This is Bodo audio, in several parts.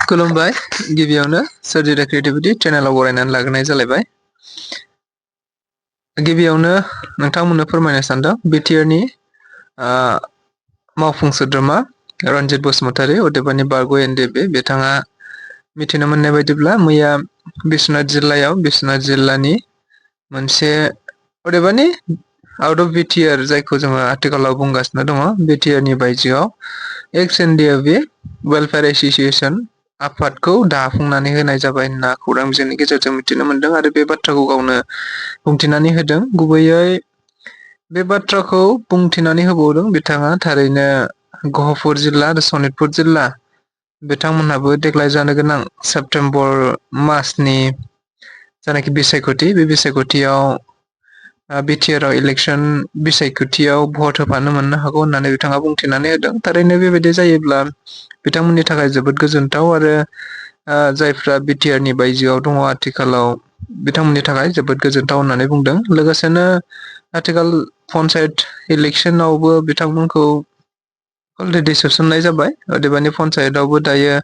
खुलुमबाय गिबियावनो सोरजिरा क्रिएटिभिटी चेनेलाव बरायनानै लाग्रोनाय जालायबाय। गिबियावनो नोंथांमोननो फोरमायनो सानदों बिटिआरनि मावफुं सोद्रोमा रनजित बसुमतारी अदेबानि बारग' एनडिएफबि बिथाङा मिथिनो मोननाय बायदिब्ला मैया बिश्वनाथ जिल्लानि मोनसे अदेबानि आउट अफ बिटिआर जायखौ जोङो आथिखालाव बुंगासिनो दङ बिटिआरनि बायजोआव एक्स एनडिएफबि वेलफेयार एसोसिएशन आफादखौ दाफुंनानै होनाय जाबाय होनना खौरां बिजोंनि गेजेरजों मिथिनो मोनदों आरो बे बाथ्राखौ गावनो बुंथिनानै होदों। गुबैयै बे बाथ्राखौ बुंथिनानै होबावदों बिथाङा थारैनो गहपुर जिल्ला आरो सनितपुर जिल्ला बिथांमोनहाबो देग्लाय जानो गोनां सेप्तेम्बर मासनि जानाखि बिसायख'थि बे बिसायख'थियाव बिटिआरआव इलेक्सन बिसायख'थियाव भट होफानो मोननो हागौ होननानै बिथाङा बुंथिनानै होदों। थारैनो बेबायदि जायोब्ला बिथांमोननि थाखाय जोबोद गोजोनथाव आरो जायफ्रा बिटिआरनि बायजोआव दङ आथिखालाव बिथांमोननि थाखाय जोबोद गोजोनथाव होननानै बुंदों। लोगोसेनो आथिखाल पन्सायत इलेक्सनावबो बिथांमोनखौ अलरेडि सोसननाय जाबाय। अदेबानि पन्सायतआवबो दायो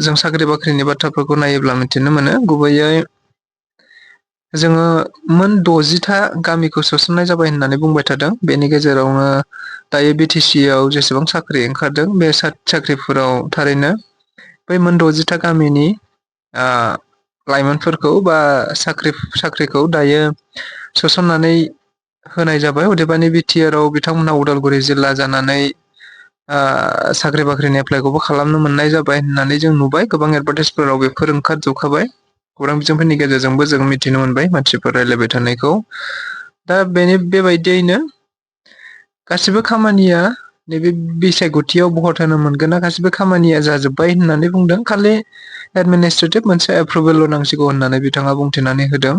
जों साख्रि बाख्रिनि बाथ्राफोरखौ नायोब्ला मिथिनो मोनो गुबैयै जोङो मोन 60था गामिखौ सोसननाय जाबाय होननानै बुंबाय थादों। बेनि गेजेरावनो दायो बिटिसि आव जेसेबां साख्रि ओंखारदों बे साख्रिफोराव थारैनो बै मोन 60था गामिनि लाइमोनफोरखौ बा साख्रिखौ दायो सोसननानै होनाय जाबाय। अदेबानि बिटिआरआव बिथांमोनहा उदालगुरि जिल्ला जानानै साख्रि बाख्रिनि एप्लाइखौबो खालामनो मोननाय जाबाय होननानै जों नुबाय। गोबां एडभार्टाइसफोराव बेफोर ओंखारजोबखाबाय। खौरां बिजोंफोरनि गेजेरजोंबो जों मिथिनो मोनबाय मानसिफोर रायलायबाय थानायखौ। दा बेबायदियैनो गासिबो खामानिया नैबे बिसायख'थियाव भट होनो मोनगोन ना गासिबो खामानिया जाजोब्बाय होननानै बुंदों। खालि एडमिनिस्ट्रेटिभ मोनसे एप्रुभेल नांसिगौ होननानै बिथाङा बुंथिनानै होदों।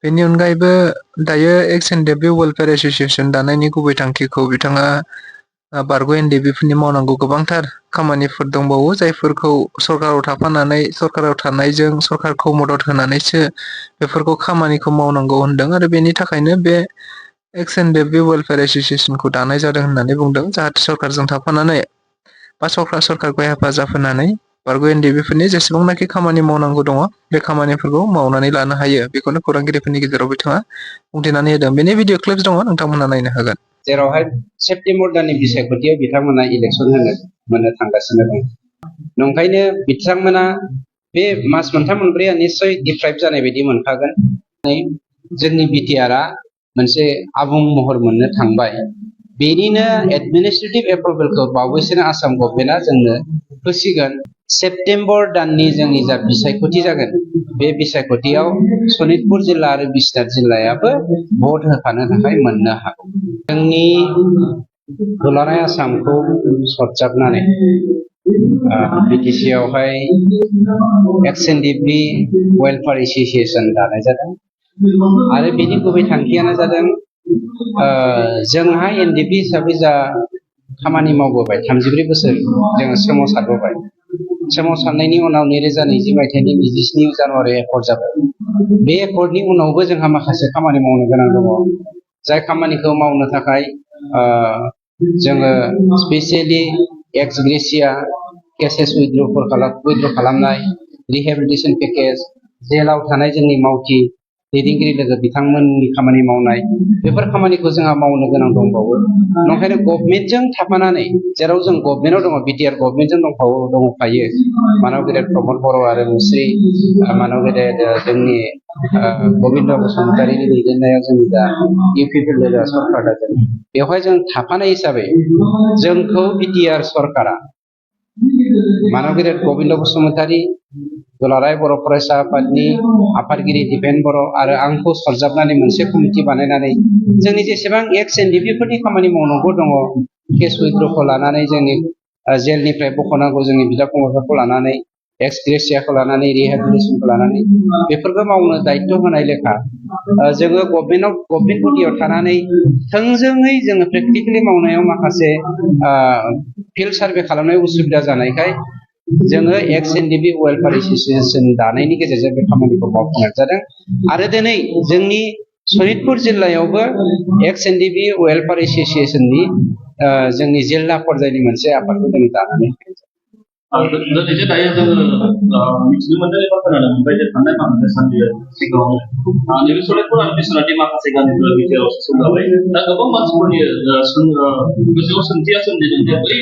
बेनि अनगायैबो दायो एक्स एनडिएफबि वेलफेयार एसोसिएशन दानायनि गुबै थांखिखौ बिथाङा बारग' एनडिएफबिफोरनि मावनांगौ गोबांथार खामानिफोर दंबावो जायफोरखौ सरकाराव थाफानानै सरकाराव थानायजों सरकारखौ मदद होनानैसो बेफोरखौ खामानिखौ मावनांगौ होनदों आरो बेनि थाखायनो बे एक्स एनडिएफबि वेलफेयार एसोसिएशनखौ दानाय जादों होननानै बुंदों। जाहाथे सरकारजों थाफानानै बा सरकारखौ हेफाजाब होनानै बारग' एनडिएफबिफोरनि जेसेबांनाखि खामानि मावनांगौ दङ बे खामानिफोरखौ मावनानै लानो हायो। बेखौनो खौरांगिरिफोरनि गेजेराव बिथाङा बुंथिनानै होदों। बेनि भिडिअ क्लिप्स दङ, नोंथांमोना नायनो हागोन। जेरावहाय सेप्तेम्बर दाननि बिसायख'थियाव बिथांमोना इलेक्सन मोननो थांगासिनो दं। नंखायनो बिथांमोना बे मास मोनथाम मोनब्रैया निस्सय डिप्राइभ जानाय बायदि मोनखागोन। जोंनि बिटिआरआ मोनसे आबुं महर मोननो थांबाय। बेनिनो एडमिनिस्ट्रेटिभ एप्रुभेलखौ बावैसोनो आसाम गभर्नमेन्टआ जोंनो होसिगोन। सेप्तेम्बर दाननि जोंनि जा बिसायख'थि जागोन बे बिसायख'थियाव सनितपुर जिल्ला आरो बिश्वनाथ जिल्लायाबो भट होफानो थाखाय मोननो हागौ। जोंनि दुलाराय आसामखौ सरजाबनानै बिटिसि आवहाय एक्स एनडिएफबि वेलफेयार एसोसिएशन दानाय जादों आरो बेनि गुबै थांखियानो जादों जोंहा एनडिएफबि हिसाबै जा खामानि मावबोबाय 34 बोसोर जोङो सोमावसारबोबाय। सोमावसारनायनि उनाव 2020 मायथाइनि 27 जानुवारि एकर्ड जाबाय। बे एकर्डनि उनावबो जोंहा माखासे खामानि मावनो गोनां दङ। जाय खामानिखौ मावनो थाखाय जोङो स्पेसियेलि एक्स ग्रेसिया केसेस उइथड्र खालामनाय, रिहेबिलिटेसन पेकेज, जेलाव थानाय जोंनि मावथि दैदेनगिरि लोगो बिथांमोननि खामानि मावनाय, बेफोर खामानिखौ जोंहा मावनो गोनां दंबावो। नंखायनो गभर्नमेन्टजों थाफानानै, जेराव जों गभर्नमेन्टआव दङ, बिटिआर गभर्नमेन्टजों दंफायो मानव गेदेर प्रमद बर' आरो मुस्रि मानव गेदेर जोंनि गबिन्द बसुमतारीनि दैदेननायाव जोंनि दा इउपिपिएल सरकार दादों। बेवहाय जों थाफानाय हिसाबै जोंखौ बिटिआर सरकारा मानव गेदेर गबिन्द बसुमतारी, दुलाराय बर' फरायसा आफादनि आफादगिरि दिपेन बर' आरो आंखौ सरजाबनानै मोनसे कमिटि बानायनानै जोंनि जेसेबां एक्स एनडिएफबिफोरनि खामानि मावनांगौ दङ, केस उइथड्रखौ लानानै जोंनि जेलनिफ्राय बख'नांगौ जोंनि बिदा फंबायफोरखौ लानानै, एक्स ग्रेसियाखौ लानानै, रिहेबिलिटेसनखौ लानानै बेफोरखौ मावनो दायित्व होनाय लेखा जोङो गभर्नमेन्ट बडियाव थानानै थोंजोङै जोङो प्रेक्टिकेलि मावनायाव माखासे फिल्ड सार्भे खालामनाय उसुबिदा जानायखाय जोङो एक्स एनडिएफबि वेलफेयार एसोसिएशन दानायनि गेजेरजों बे खामानिखौ मावफुंनाय जादों। आरो दिनै जोंनि सनितपुर जिल्लायावबो एक्स एनडिएफबि वेलफेयार एसोसिएशननि जोंनि जिल्ला पर्यायनि मोनसे आफादखौ जों दानानै होनाय जादों। दिनैजे दायो जोङो मिथिनो मोनदों एबा खोनानो मोनबाय जे थांनाय माखासे साननि सिगाङावनो नैबे सनितपुर आरो बिश्वनाथनि माखासे गामिफोरा बिटिआरआव सोसनजाबाय दा गोबां मानसिफोरनि गोसोआव सोंथिया सोमजिदों जे बै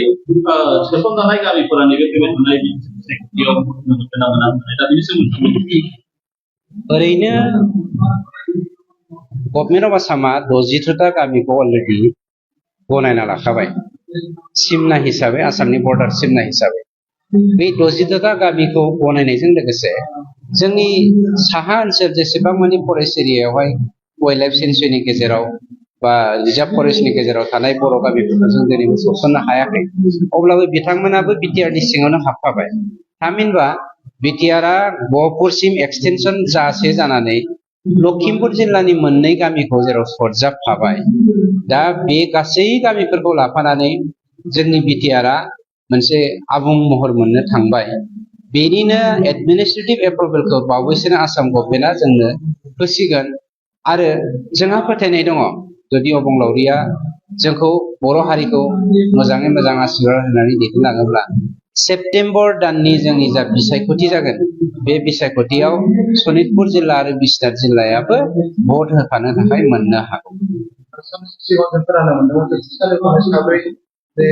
सोसनजानाय गामिफोरा नैबे फैबाय थानाय बिसायख'थियाव मोनगोन ना मोना होननानै दा बेनि सोमोन्दै ओरैनो गभर्नमेन्ट अफ आसामा 63टा गामिखौ अलरेडि गनायना लाखाबाय सिमना हिसाबै आसामनि बर्डार सिमना हिसाबै बे 63टा गामिखौ गनायनायजों लोगोसे जोंनि साहा ओनसोल जेसेबां मानि फरेस्ट एरियायावहाय वाइल्ड लाइफ सेंसुरिनि गेजेराव बा रिजार्भ फरेस्टनि गेजेराव थानाय बर' गामिफोरखौ जों दिनैबो सोसननो हायाखै अब्लाबो बिथांमोनाबो बिटिआरनि सिङावनो हाबफाबाय थामहिनबा बिटिआरआ गहपुरसिम एक्सटेनसन जासे जानानै लखिमपुर जिल्लानि मोननै गामिखौ जेराव सरजाबफाबाय दा बे गासै गामिफोरखौ लाफानानै जोंनि बिटिआरआ मोनसे आबुं महर मोननो थांबाय बेनिनो एडमिनिस्ट्रेटिभ एप्रुभेलखौ बावैसोनो आसाम गभर्नमेन्टआ जोंनो होसिगोन आरो जोंहा फोथायनाय दङ जुदि अबंलावरिया जोंखौ बर' हारिखौ मोजाङै मोजां आशीर्बाद होनानै दैदेनलाङोब्ला सेप्तेम्बर दाननि जोंनि जा बिसायख'थि जागोन बे बिसायख'थियाव सनितपुर जिल्ला आरो बिश्वनाथ जिल्लायाबो भट होफानो थाखाय मोननो हागौ सिगाङाव जों खोनानो मोनदोंमोन साब्रै जे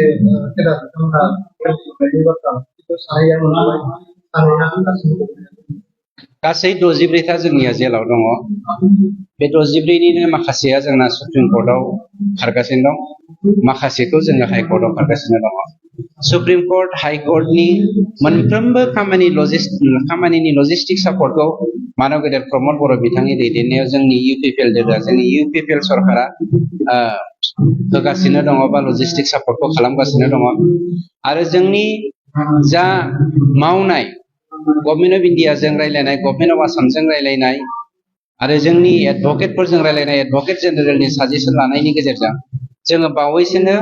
खेला बिथांमोनहा बाथ्रा सानैया मोनबाय सानैया गासिबो गासै 64था जोंनिया जेलाव दङ बे 64निनो माखासेया जोंना सुप्रिम कर्टआव खारगासिनो दं माखासेखौ जोङो हाइकर्टआव खारगासिनो दङ सुप्रिम कर्ट हाइकर्टनि मोनफ्रोमबो खामानिनि लजिस्टिक सापर्टखौ मानव गेदेर प्रमद बर' बिथांनि दैदेननायाव जोंनि इउपिपिएल जोंनि इउपिपिएल सरकारा होगासिनो दङ बा लजिस्टिक सापर्टखौ खालामगासिनो दङ आरो जोंनि जा मावनाय गभर्नमेन्ट अफ इन्डियाजों रायलायनाय गभर्नमेन्ट अफ आसामजों रायलायनाय आरो जोंनि एडभकेटफोरजों रायलायनाय एडभकेट जेनेरेलनि साजेसन लानायनि गेजेरजों जोङो बावैसोनो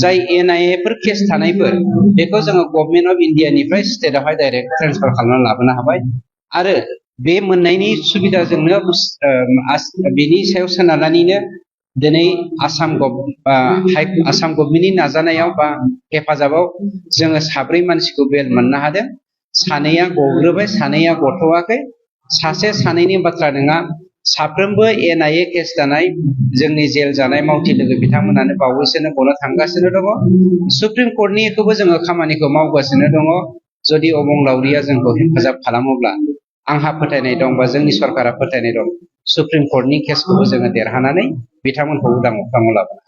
जाय एनआइए फोर केस थानायफोर बेखौ जोङो गभर्नमेन्ट अफ इन्डियानिफ्राय स्टेटआवहाय डाइरेक्ट ट्रेन्सफार खालामनानै लाबोनो हाबाय आरो बे मोननायनि सुबिदाजोंनो बेनि सायाव सोनारनानैनो दिनै आसाम गभर्नमेन्टनि नाजानायाव बा हेफाजाबाव जोङो साब्रै मानसिखौ बेल मोननो हादों सानैया गग्रोबाय सानैया गथ'वाखै सानैनि बाथ्रा नङा साफ्रोमबो एनआइए केस जानाय जोंनि जेल जानाय मावथि लोगो बिथांमोनानो बावैसोनो गनो थांगासिनो दङ सुप्रिम कर्टनिखौबो जोङो खामानिखौ मावगासिनो दङ जुदि अबंलावरिया जोंखौ हेफाजाब खालामोब्ला आंहा फोथायनाय दं बा जोंनि सरकारा फोथायनाय दं सुप्रिम कर्टनि केसखौबो जोङो देरहानानै बिथांमोनखौ उदां अख्राङाव लाबोनो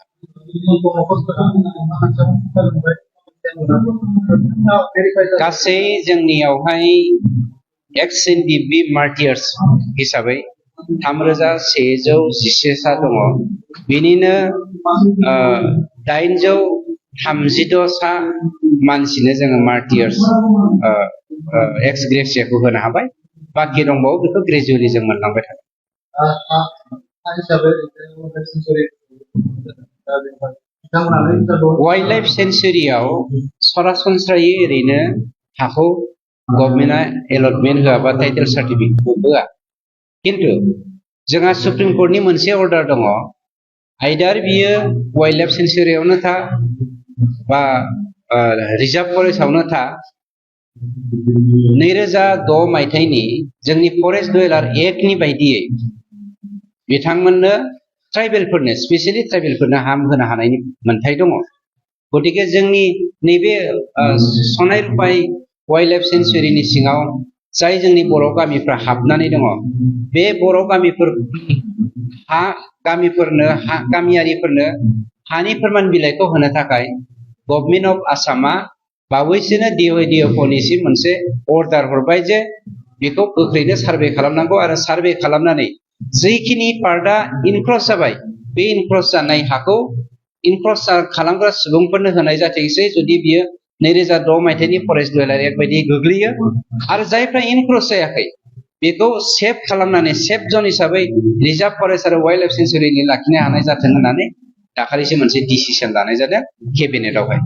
गासै जोंनियावहाय एक्स एनडिपि मार्टियार्स हिसाबै 3111सा दङ बेनिनो 836 सा मानसिनो जोङो मार्टियार्स एक्स ग्रेसियाखौ होनो हाबाय बाखि दंबावो बेखौ ग्रेजुवेलि जों मोनलांबाय थागोन वाइल्ड लाइफ सेंचुरियाव सरासनस्रायै ओरैनो हाखौ गभर्नमेन्टआ एलटमेन्ट होआबा टाइटेल सार्टिफिकेटबो होआ किन्तु जोंहा सुप्रिम कर्टनि मोनसे अर्डार दङ आइदार बियो वाइल्ड लाइफ सेंचुरियावनो था बा रिजार्भ फरेस्टआवनो था 2006 मायथाइनि जोंनि फरेस्ट डुवेलार एक्टनि बायदियै बिथांमोननो ट्राइबेलफोरनो स्पेसियेलि ट्राइबेलफोरनो हाम होनो हानायनि मोन्थाय दङ गतिके जोंनि नैबे सनाय रुपाय वाइल्ड लाइफ सेंचुरिनि सिङाव जाय जोंनि बर' गामिफ्रा हाबनानै दङ बे बर' गामियारिफोरनो हानि फोरमान बिलाइखौ होनो थाखाय गभर्नमेन्ट अफ आसामा बावैसोनो डिअफअनिसिम मोनसे अर्डार हरबाय जे बेखौ गोख्रैनो सार्भे खालामनांगौ आरो सार्भे खालामनानै जैखिनि पार्टआ इनक्रस जाबाय बे इनक्रस जानाय हाखौ इनक्रस खालामग्रा सुबुंफोरनो होनाय जाथोंसै जुदि बियो 2006 मायथाइनि फरेस्ट डुवेलार एक्ट बायदि गोग्लैयो आरो जायफ्रा इनक्रस जायाखै बेखौ सेफ खालामनानै सेफ जन हिसाबै रिजार्भ फरेस्ट आरो वाइल्ड लाइफ सेंचुरिनि लाखिनो हानाय जाथों होननानै दाखालिसो मोनसे डिसिसन लानाय जादों केबिनेटआवहाय